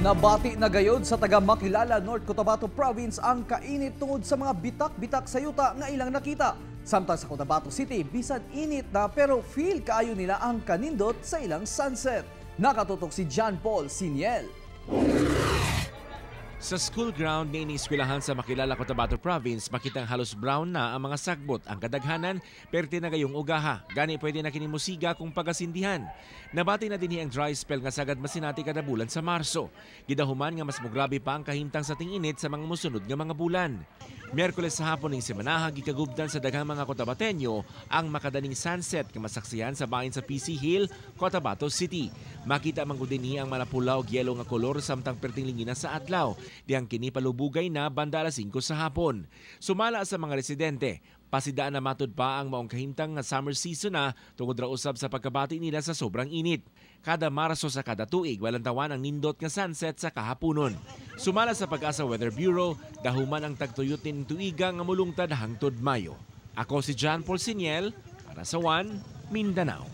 Nabati na gayod sa taga Makilala, North Cotabato Province ang kainit tungod sa mga bitak-bitak sa yuta nga ilang nakita. Samtang sa Cotabato City, bisan init na pero feel kaayo nila ang kanindot sa ilang sunset. Nakatutok si John Paul Siniel. Sa school ground ni eskwelahan sa Makilala, Cotabato Province, makitang halos brown na ang mga sagbot. Ang kadaghanan, perte na gayong ugaha. Gani pwede na kini musiga kung pagasindihan. Nabati na dinhi ang dry spell nga sagad masinati kada bulan sa Marso. Gidahuman nga mas mugrabe pa ang kahimtang sa ting-init sa mga musunod nga mga bulan. Miyerkules sa hapon ning semanaha, gikagubdan sa daghang mga Cotabateño ang makadaning sunset nga masaksihan sa bahin sa PC Hill, Cotabato City. Makita man gud dinhi ang malapula og yellow nga kolor samtang perting lingina sa adlaw. Dihang kini palubugay na banda alas 5 sa hapon. Sumala sa mga residente, pasidaan na matud pa ang maong kahimtang nga summer season na tungod ra usab sa pagkabati nila sa sobrang init. Kada Marso sa kada tuig, walang tawan ang nindot nga sunset sa kahaponon. Sumala sa Pag-asa Weather Bureau, dahuman ang tagtuyot ning tuiga nga mulungtad hangtod Mayo. Ako si John Paul Siniel para sa One Mindanao.